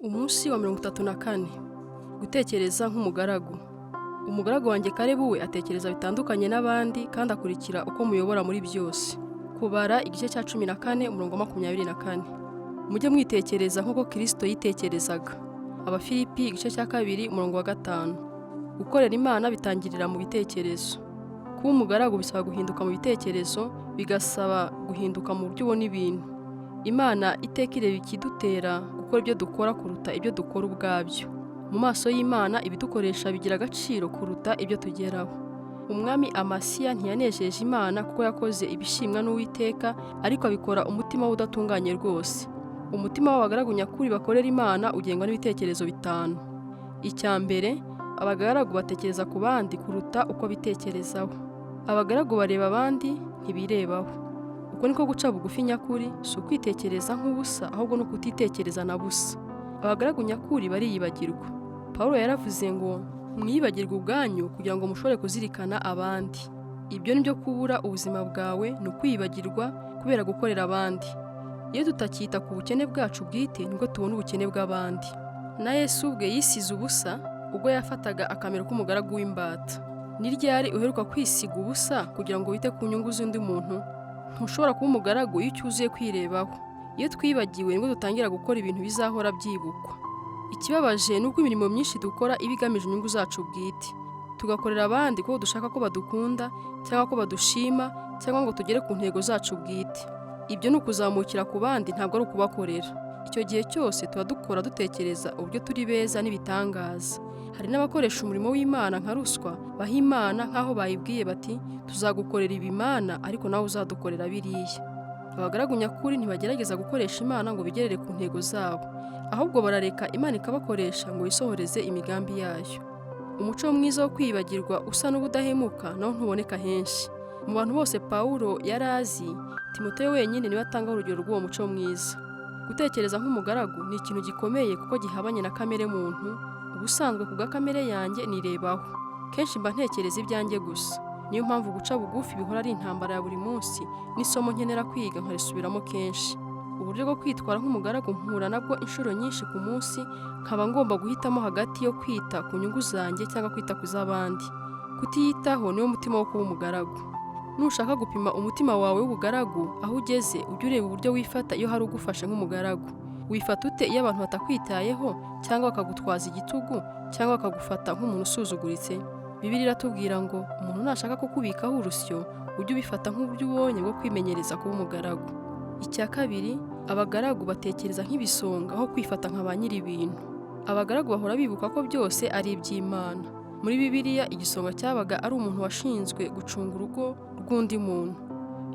Umunsi wa 34. Gutekereza nk'umugaragu. Umugaragu wanjye Kalebu we atekereza bitandukanye n'abandi kandi akurikira uko muyobora muri byose. Kubara igice cya 14 umurongo wa 24. Mujye mwitekereza nk'uko Kristo yitekerezaga. Abafilipi igice cya 2 umurongo wa 5. Gukorera Imana bitangirira mu bitekerezo. Kuba umugaragu bisaba guhinduka mu bitekerezo, bigasaba guhinduka mu buryo ubona ibintu. Imana iteka ireba ikidutera gukora ibyo dukora kuruta ibyo dukora ubwabyo. Mu maso y'Imana ibidukoresha bigira agaciro kuruta ibyo tugeraho. Umwami Amasiya ntiyanejeje Imana kuko yakoze ibishimwa n'Uwiteka, ariko abikora umutima we udatunganye rwose. Umutima w'abagaragu nyakuri bakorera Imana ugengwa n'ibitekerezo bitanu. Icya mbere, abagaragu batekereza ku bandi kuruta uko bitekerezaho. Abagaragu bareba abandi ntibirebaho. Uko niko guca bugufi nyakuri, si ukwitekereza nk'ubusa ahubwo ni ukutitekereza na busa. Abagaragu nyakuri bariyibagirwa. Pawulo yaravuze ngo mwiyibagirwe ubwanyu kugira ngo mushobore kuzirikana abandi. Ibyo ni byo kubura ubuzima bwawe, ni ukwiyibagirwa kubera gukorera abandi. Iyo tutakita ku bukene bwacu bwite nibwo tubona ubukene bw'abandi. Na Yesu ubwe yisize ubusa ubwo yafataga akamero k'umugaragu w'imbata. Ni ryari uheruka kwisiga ubusa kugira ngo wite ku nyungu z'undi muntu? Ntushobora kuba umugaragu iyo ucyuzuye kwirebaho. Iyo twibagiwe nibwo dutangira gukora ibintu bizahora byibukwa. Ikibabaje ni uko imirimo myinshi dukora iba igamije inyungu zacu bwite. Tugakorera abandi kuko dushaka ko badukunda cyangwa ko badushima cyangwa ngo tugere ku ntego zacu bwite. Ibyo ni ukuzamukira ku bandi, ntabwo ari ukubakorera. Icyo gihe cyose tuba dukora dutekereza uburyo turi beza n'ibitangaza. Hari n'abakoresha umurimo w'Imana nka ruswa, baha Imana nk'aho bayibwiye bati tuzagukorera ibi Mana ariko nawe uzadukorera biriya. Abagaragu nyakuri ntibagerageza gukoresha Imana ngo bigerere ku ntego zabo, ahubwo barareka Imana ikabakoresha ngo yisohoreze imigambi yayo. Umuco mwiza wo kwibagirwa usa n'ubudahemuka nawo ntuboneka henshi. Mu bantu bose Pawulo yari azi, Timoteyo wenyine niwe atanga urugero rw'uwo muco mwiza. Gutekereza nk'umugaragu ni ikintu gikomeye kuko gihabanye na kamere muntu. Ubusanzwe ku bwa kamere yanjye nirebaho. Kenshi mba ntekereza ibyanjye gusa. Niyo mpamvu guca bugufi bihora ari intambara ya buri munsi n'isomo nkenera kwiga nkarisubiramo kenshi. Uburyo bwo kwitwara nk'umugaragu mpura nabwo inshuro nyinshi ku munsi, nkaba ngomba guhitamo hagati yo kwita ku nyungu zanjye cyangwa kwita ku z'abandi. Kutiyitaho niwo mutima wo kuba umugaragu. Nushaka gupima umutima wawe w'ubugaragu aho ugeze, ujye ureba uburyo wifata iyo hari ugufashe nk'umugaragu. Wifata ute iyo abantu batakwitayeho cyangwa bakagutwaza igitugu cyangwa bakagufata nk'umuntu usuzuguritse? Bibiliya iratubwira ngo umuntu nashaka kukubikaho urusyo, ujye ubifata nk'uburyo ubonye bwo kwimenyereza kuba umugaragu. Icya kabiri, abagaragu batekereza nk'ibisonga aho kwifata nka ba nyir'ibintu. Abagaragu bahora bibuka ko byose ari iby'Imana. Muri Bibiliya igisonga cyabaga ari umuntu washinzwe gucunga urugo rw'undi muntu.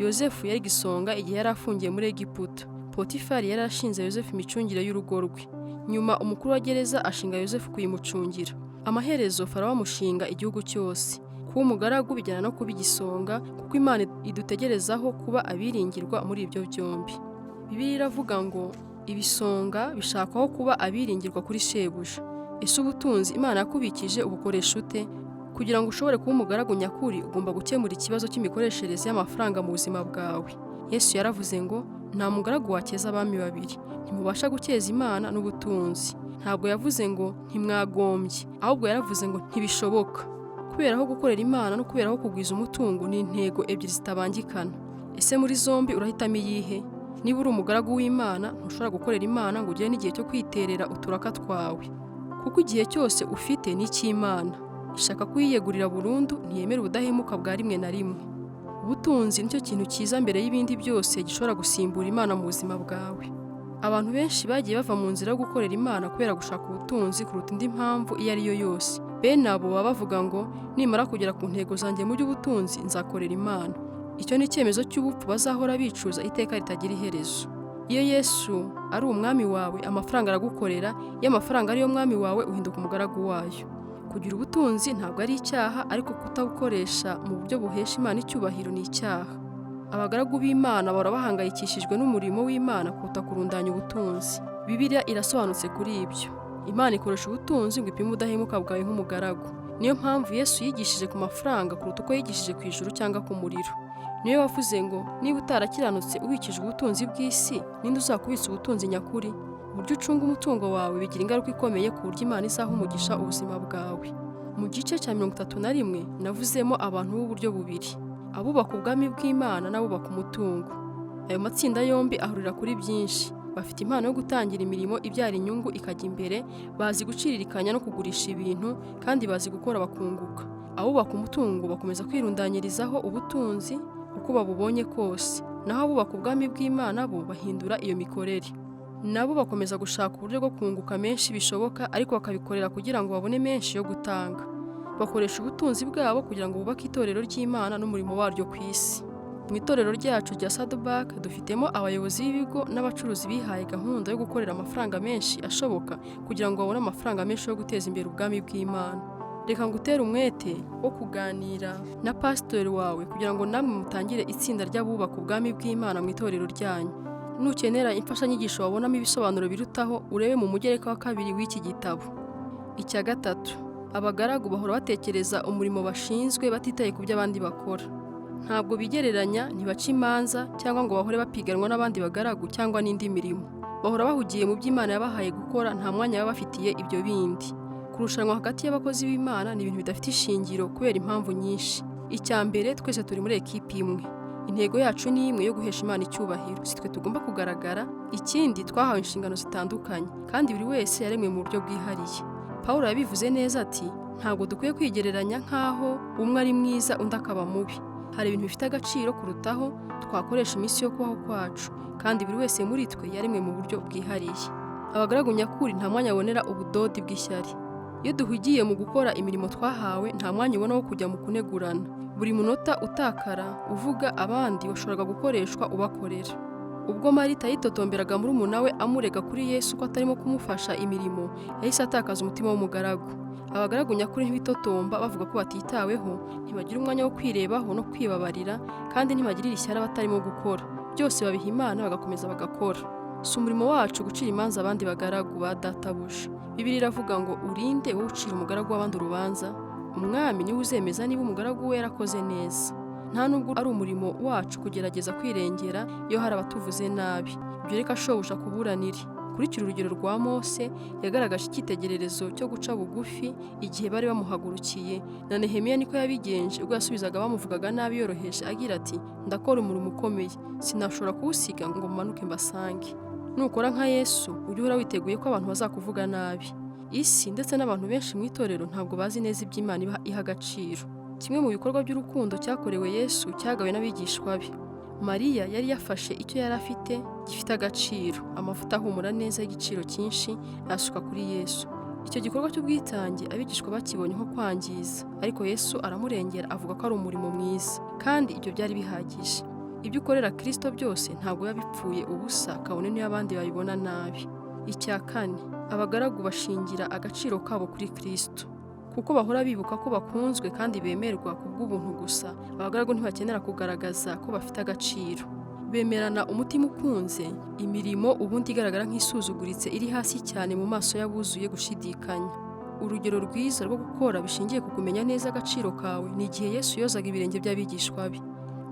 Yozefu yari igisonga igihe yari afungiye muri Egiputa. Potifari yari ashinze Yozefu imicungire y'urugo rwe. Nyuma umukuru wa gereza ashinga Yozefu kuyimucungira. Amaherezo Farawo amushinga igihugu cyose. Kuba umugaragu bijyana no kuba igisonga kuko Imana idutegerezaho kuba abiringirwa muri ibyo byombi. Bibiliya iravuga ngo ibisonga bishakwaho kuba abiringirwa kuri shebuja. Ese ubutunzi Imana yakubikije ubukoresha ute? Kugira ngo ushobore kuba umugaragu nyakuri ugomba gukemura ikibazo cy'imikoreshereze y'amafaranga mu buzima bwawe. Yesu yaravuze ngo nta mugaragu wakeza abami babiri, ntimubasha gukeza Imana n'ubutunzi. Ntabwo yavuze ngo ntimwagombye, ahubwo yaravuze ngo ntibishoboka. Kubera aho gukorera Imana no kubera aho kugwiza umutungo ni intego ebyiri zitabangikana. Ese muri zombi urahitamo iyihe? Niba uri umugaragu w'Imana, ntushobora gukorera Imana ngo ugire n'igihe cyo kwiterera uturaka twawe. Kuko igihe cyose ufite ni icy'Imana. Ishaka kuyiyegurira burundu, ntiyemera ubudahemuka bwa rimwe na rimwe. Ubutunzi nicyo kintu cyiza mbere y'ibindi byose gishobora gusimbura Imana mu buzima bwawe. Abantu benshi bagiye bava mu nzira yo gukorera Imana kubera gushaka ubutunzi kuruta indi mpamvu iyo ari yo yose. Bene abo baba bavuga ngo nimara kugera ku ntego zanjye mu by'ubutunzi nzakorera Imana. Icyo ni icyemezo cy'ubupfu bazahora bicuza iteka ritagira iherezo. Iyo Yesu ari umwami wawe, amafaranga aragukorera. Iyo amafaranga ariyo mwami wawe, uhinduka umugaragu wayo. Kugira ubutunzi ntabwo ari icyaha, ariko kutabukoresha mu buryo buhesha Imana icyubahiro ni icyaha. Abagaragu b'Imana bahora bahangayikishijwe n'umurimo w'Imana kuruta kurundanya ubutunzi. Bibiliya irasobanutse kuri ibyo. Imana ikoresha ubutunzi ngo ipime ubudahemuka bwawe nk'umugaragu. Niyo mpamvu Yesu yigishije ku mafaranga kuruta uko yigishije ku ijuru cyangwa ku muriro. Niwe wavuze ngo niba utarakiranutse ubikijwe ubutunzi bw'isi, ninde uzakubitsa ubutunzi nyakuri? Uburyo ucunga umutungo wawe bigira ingaruka ikomeye ku buryo Imana izaha umugisha ubuzima bwawe. Mu gice cya 31 navuzemo abantu b'uburyo bubiri, abubaka ubwami bw'Imana n'abubaka umutungo. Ayo matsinda yombi ahurira kuri byinshi. Bafite impano yo gutangira imirimo ibyara inyungu ikajya imbere, bazi guciririkanya no kugurisha ibintu, kandi bazi gukora bakunguka. Abubaka umutungo bakomeza kwirundanyirizaho ubutunzi uko babubonye kose, naho abubaka ubwami bw'Imana bo bahindura iyo mikorere. Nabo bakomeza gushaka uburyo bwo kunguka menshi bishoboka, ariko bakabikorera kugira ngo babone menshi yo gutanga. Bakoresha ubutunzi bwabo kugira ngo bubake itorero ry'Imana n'umurimo waryo ku isi. Mu itorero ryacu rya Saddleback dufitemo abayobozi b'ibigo n'abacuruzi bihaye gahunda yo gukorera amafaranga menshi ashoboka kugira ngo babone amafaranga menshi yo guteza imbere ubwami bw'Imana. Reka ngutere umwete wo kuganira na pasitori wawe kugira ngo namwe mutangire itsinda ry'abubaka ubwami bw'Imana mu itorero ryanyu. Nukenera imfashanyigisho wabonamo ibisobanuro birutaho, urebe mu mugereka wa 2 w'iki gitabo. Icya gatatu, abagaragu bahora batekereza umurimo bashinzwe batitaye ku byo abandi bakora. Ntabwo bigereranya, ntibaca imanza cyangwa ngo bahore bapiganwa n'abandi bagaragu cyangwa n'indi mirimo. Bahora bahugiye mu byo Imana yabahaye gukora, nta mwanya baba bafitiye ibyo bindi. Kurushanwa hagati y'abakozi b'Imana ni ibintu bidafite ishingiro kubera impamvu nyinshi. Icya mbere, twese turi muri ekipi imwe. Intego yacu ni imwe yo guhesha Imana icyubahiro, si twe tugomba kugaragara. Ikindi, twahawe inshingano zitandukanye, kandi buri wese yaremwe mu buryo bwihariye. Pawulo yabivuze neza ati, ntabwo dukwiye kwigereranya nk'aho umwe ari mwiza undi akaba mubi. Hari ibintu bifite agaciro kurutaho twakoresha iminsi yo kubaho kwacu, kandi buri wese muri twe yaremwe mu buryo bwihariye. Abagaragu nyakuri nta mwanya babonera ubudodi bw'ishyari. Iyo duhugiye mu gukora imirimo twahawe, nta mwanya ubona wo kujya mu kunegurana. Buri munota utakara uvuga abandi washoboraga gukoreshwa ubakorera. Ubwo Marita yitotomberaga murumuna we amurega kuri Yesu ko atarimo kumufasha imirimo, yahise atakaza umutima w'umugaragu. Abagaragu nyakuri ntibitotomba bavuga ko batitaweho, ntibagira umwanya wo kwirebaho no kwibabarira, kandi ntibagirira ishyari abatarimo gukora. Byose babiha Imana bagakomeza bagakora. Si umurimo wacu gucira imanza abandi bagaragu ba databuja. Bibiliya iravuga ngo urinde wowe ucira umugaragu w'abandi urubanza. Umwami niwe uzemeza niba umugaragu we yarakoze neza. Nta nubwo ari umurimo wacu kugerageza kwirengera iyo hari abatuvuze nabi. Ibyo reka shobuja kuburanire. Kurikira urugero rwa Mose, yagaragaje icyitegererezo cyo guca bugufi igihe bari bamuhagurukiye. Na Nehemiya niko yabigenje ubwo yasubizaga bamuvugaga nabi yoroheje agira ati, ndakora umurimo ukomeye, sinashobora kuwusiga ngo manuke mbasange. Nukora nka Yesu, ujye uhora witeguye ko abantu bazakuvuga nabi. Isi ndetse n'abantu benshi mu itorero ntabwo bazi neza ibyo Imana iha agaciro. Kimwe mu bikorwa by'urukundo cyakorewe Yesu cyagawe n'abigishwa be. Mariya yari yafashe icyo yari afite gifite agaciro, amavuta ahumura neza y'igiciro cyinshi, ayasuka kuri Yesu. Icyo gikorwa cy'ubwitange abigishwa bakibonye nko kwangiza, ariko Yesu aramurengera avuga ko ari umurimo mwiza, kandi ibyo byari bihagije. Ibyo ukorera Kristo byose ntabwo biba bipfuye ubusa, kabone n'iyo abandi babibona nabi. Icya kane, abagaragu bashingira agaciro kabo kuri Kristo. Kuko bahora bibuka ko bakunzwe kandi bemerwa kubw'ubuntu gusa, abagaragu ntibakenera kugaragaza ko bafite agaciro. Bemerana umutima ukunze imirimo ubundi igaragara nk'isuzuguritse iri hasi cyane mu maso y'abuzuye gushidikanya. Urugero rwiza rwo gukora bishingiye ku kumenya neza agaciro kawe ni igihe Yesu yozaga ibirenge by'abigishwa be.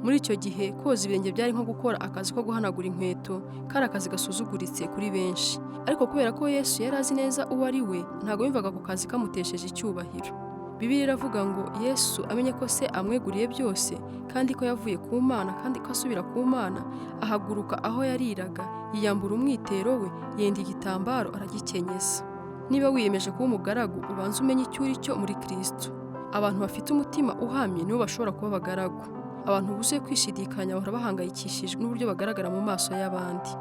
Muri icyo gihe koza ibirenge byari nko gukora akazi ko guhanagura inkweto, kari akazi gasuzuguritse kuri benshi. Ariko kubera ko Yesu yari azi neza uwo ari we, ntabwo yumvaga ako kazi kamutesheje icyubahiro. Bibiliya iravuga ngo Yesu amenye ko se amweguriye byose, kandi ko yavuye ku Mana kandi ko asubira ku Mana, ahaguruka aho yariraga, yiyambura umwitero we, yenda igitambaro aragikenyeza. Niba wiyemeje kuba umugaragu, ubanze umenye icyo uri cyo muri Kristo. Abantu bafite umutima uhamye nibo bashobora kuba abagaragu. Abantu buzuye kwishidikanya bahora bahangayikishijwe n'uburyo bagaragara mu maso y'abandi.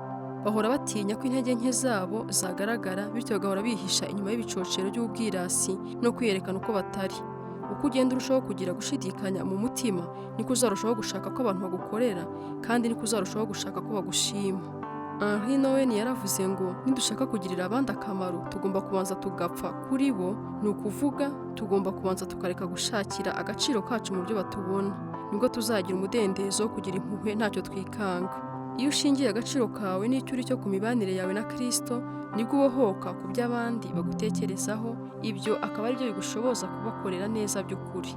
Bahora batinya ko intege nke zabo zagaragara, bityo bagahora bihisha inyuma y'ibicocero by'ubwirasi no kwiyerekana uko batari. Uko ugenda urushaho kugira gushidikanya mu mutima, niko uzarushaho gushaka ko abantu bagukorera, kandi niko uzarushaho gushaka ko bagushima. Henri Nouwen yaravuze ngo nidushaka kugirira abandi akamaro, tugomba kubanza tugapfa kuri bo, ni ukuvuga tugomba kubanza tukareka gushakira agaciro kacu mu byo batubona. Nibwo tuzagira umudendezo wo kugira impuhwe ntacyo twikanga. Iyo ushingiye agaciro kawe n'icyo uri cyo ku mibanire yawe na Kristo, nibwo ubohoka ku byo abandi bagutekerezaho, ibyo akaba ari byo bigushoboza kubakorera neza by'ukuri.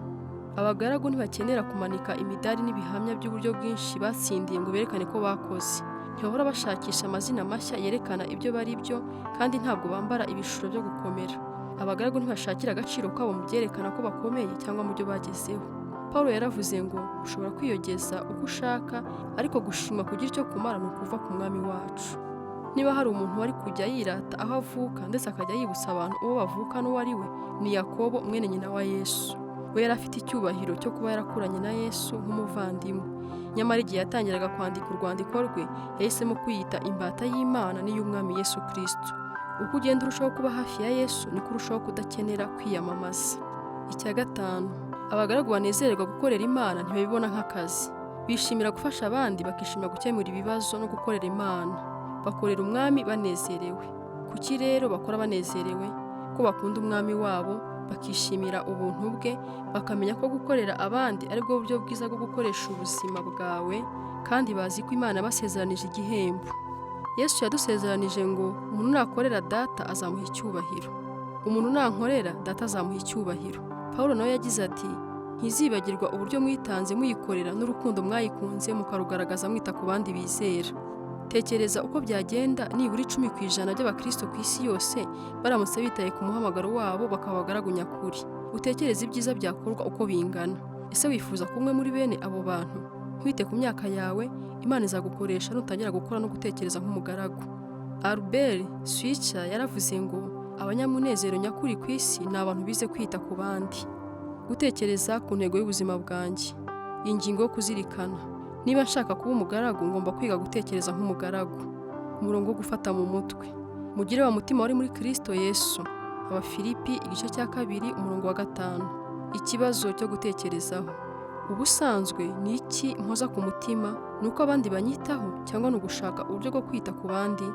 Abagaragu ntibakenera kumanika imidari n'ibihamya by'uburyo bwinshi batsindiye ngo berekane ko bakoze. Ntibahora bashakisha amazina mashya yerekana ibyo bari byo, kandi ntabwo bambara ibishura byo gukomera. Abagaragu ntibashakira agaciro kabo mu byerekana ko bakomeye cyangwa mu byo bagezeho. Pawulo yaravuze ngo ushobora kwiyogeza uko ushaka, ariko gushimwa kugira icyo kumara ni ukuva ku mwami wacu. Niba hari umuntu wari kujya yirata aho avuka ndetse akajya yibutsa abantu uwo bavuka n'uwo ari we, ni Yakobo mwene nyina wa Yesu. We yari afite icyubahiro cyo kuba yarakuranye na Yesu nk'umuvandimwe. Nyamara igihe yatangiraga kwandika urwandiko rwe, yahisemo kwiyita imbata y'Imana n'iy'Umwami Yesu Kristo. Uko ugenda urushaho kuba hafi ya Yesu, niko urushaho kudakenera kwiyamamaza. Icya gatanu, abagaragu banezererwa gukorera Imana ntibabibona nk'akazi. Bishimira gufasha abandi, bakishimira gukemura ibibazo no gukorera Imana. Bakorera Umwami banezerewe. Kuki rero bakora banezerewe? Ko bakunda Umwami wabo, bakishimira ubuntu bwe, bakamenya ko gukorera abandi ari bwo buryo bwiza bwo gukoresha ubuzima bwawe, kandi bazi ko Imana yabasezeranije igihembo. Yesu yadusezeranije ngo umuntu nakorera Data azamuha icyubahiro. Umuntu nankorera Data azamuha icyubahiro. Pawulo nawe yagize ati ntizibagirwa uburyo mwitanze muyikorera n'urukundo mwayikunze mukarugaragaza mwita ku bandi bizera. Tekereza uko byagenda nibura 10% by'abakristo ku isi yose baramutse bitaye ku muhamagaro wabo bakaba abagaragu nyakuri. Utekereze ibyiza byakorwa uko bingana. Ese wifuza kuba umwe muri bene abo bantu? Ntiwite ku myaka yawe, Imana izagukoresha nutangira gukora no gutekereza nk'umugaragu. Albert Schweitzer yaravuze ngo abanyamunezero nyakuri ku isi ni abantu bize kwita ku bandi. Gutekereza ku ntego y'ubuzima bwanjye. Ingingo yo kuzirikana. Niba nshaka kuba umugaragu, ngomba kwiga gutekereza nk'umugaragu. Umurongo wo gufata mu mutwe. Mugire wa mutima wari muri Kristo Yesu. Abafilipi igice cya 2 umurongo wa 5. Ikibazo cyo gutekerezaho. Ubusanzwe ni iki mpoza ku mutima? Ni uko abandi banyitaho cyangwa ni ugushaka uburyo bwo kwita ku bandi?